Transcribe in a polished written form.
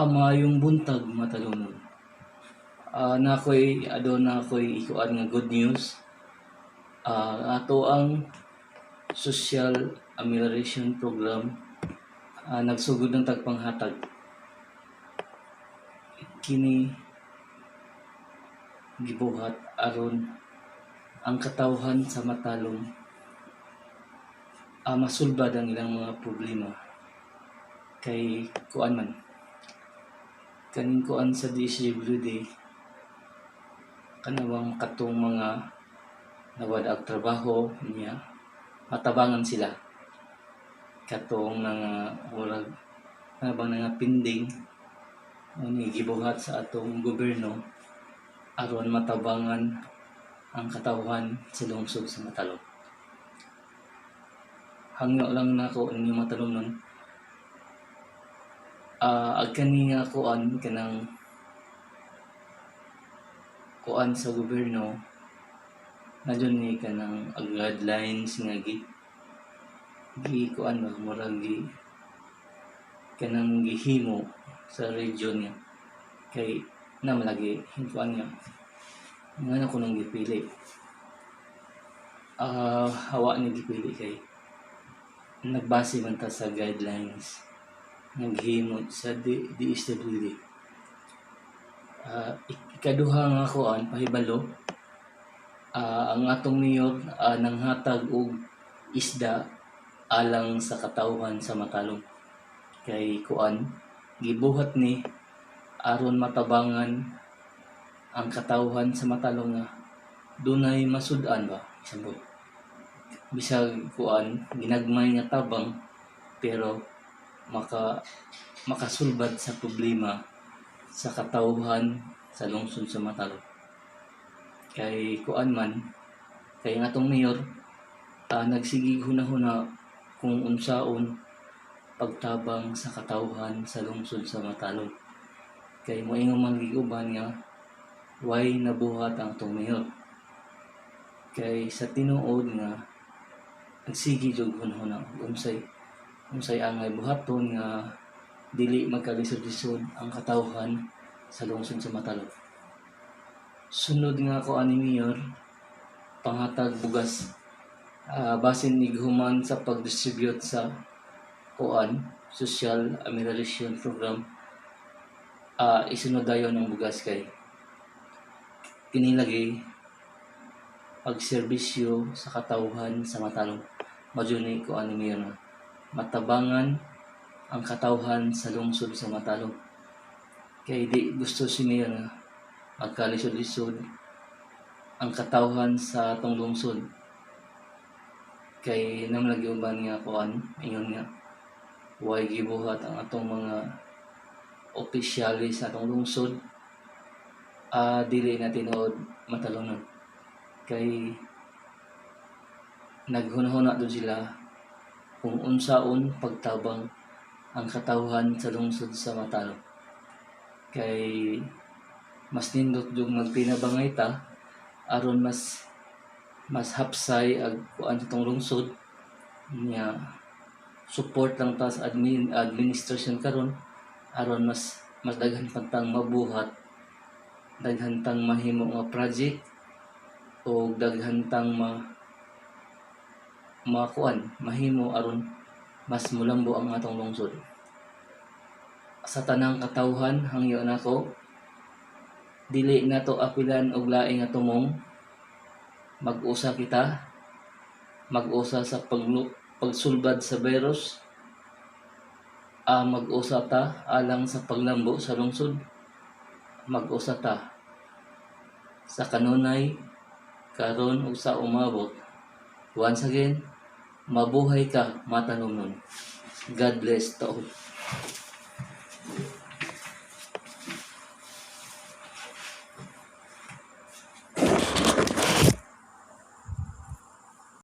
Maayong buntag, Matalomnon. Naa koy aduna koy ikuan nga good news. Ato ang Social Amelioration Program, nagsugod ng tagpanghatag. Kini gibuhat aron ang katawhan sa Matalom masulbad ang ilang mga problema kay kuan man kaning kuan sa DSWD, kanang katong mga nawad-ag trabaho niya, matabangan sila katong mga murag kanang nga pending ni gibuhat sa atong gobyerno aron matabangan ang katawhan sa lungsod sa Matalom. Hangyo lang nako ninyo, Matalomnon, ag kani nga kuan, kanang kuan sa gobyerno na jud ni kanang guidelines nga gi gi kuan ba, murag gi kanang gihimo sa region nga kay na malagi kuan nga ngano kunong gipili, hawa ni gipili kay nagbase man ta sa guidelines nga gihimo sa DSWD. Ikaduha nga kuan pahibalo, ang atong mayor nanghatag og isda alang sa katawhan sa Matalom kay kuan, gibuhat ni aron matabangan ang katawhan sa Matalom nga dunay masud-an ba, example, bisag kuan ginagmay nga tabang pero makasulbad sa problema sa katawhan sa lungsod sa Matalom kay kuan man kay ang atong mayor nagsigig hunahuna kung unsaon pagtabang sa katawhan sa lungsod sa Matalom kay moingon man gig uban nga way nabuhat ang atong mayor kay sa tinuod nga nagsige jud hunahuna unsay unsay angay buhaton nga dili magkalisod-lisod ang katawhan sa lungsod sa Matalom. Sunod nga kuan ni mayor, panghatag bugas. Basin ighuman sa pag-distribute sa kuan, Social Amelioration Program, isunod dayon ang bugas kay kini lagi pagserbisyo sa katawhan sa Matalom. Mao jud ni kuan ni mayor nga matabangan ang katawhan sa lungsod sa Matalom kay di gusto si mayor nga magkalisod-lisod ang katawhan sa atong lungsod kay nam lagi uban nga kuan ingon nga way gibuhat ang atong mga opisyalis sa atong lungsod, dili na tinuod, Matalomnon, kay naghunahuna dun sila kung unsaon pagtabang ang katawhan sa lungsod sa Matalom kay mas nindot jud magtinabangay ta aron mas mas hapsay ag kuan sa atong lungsod nya. Support lang ta sa administration karon aron mas mas daghan pa tang mabuhat, daghan tang mahimo nga project o daghan tang ma makuan mahimo aron mas mulambo ang atong lungsod. Sa tanang katawhan, hangyo nako, dili nato apilan og laing nga tumong. Mag-usa kita, mag-usa sa pagsulbad sa virus, mag-usa ta alang sa paglambo sa lungsod, mag-usa ta sa kanunay, karon ug sa umabot. Once again, mabuhay ka, Matalomnon. God bless to all.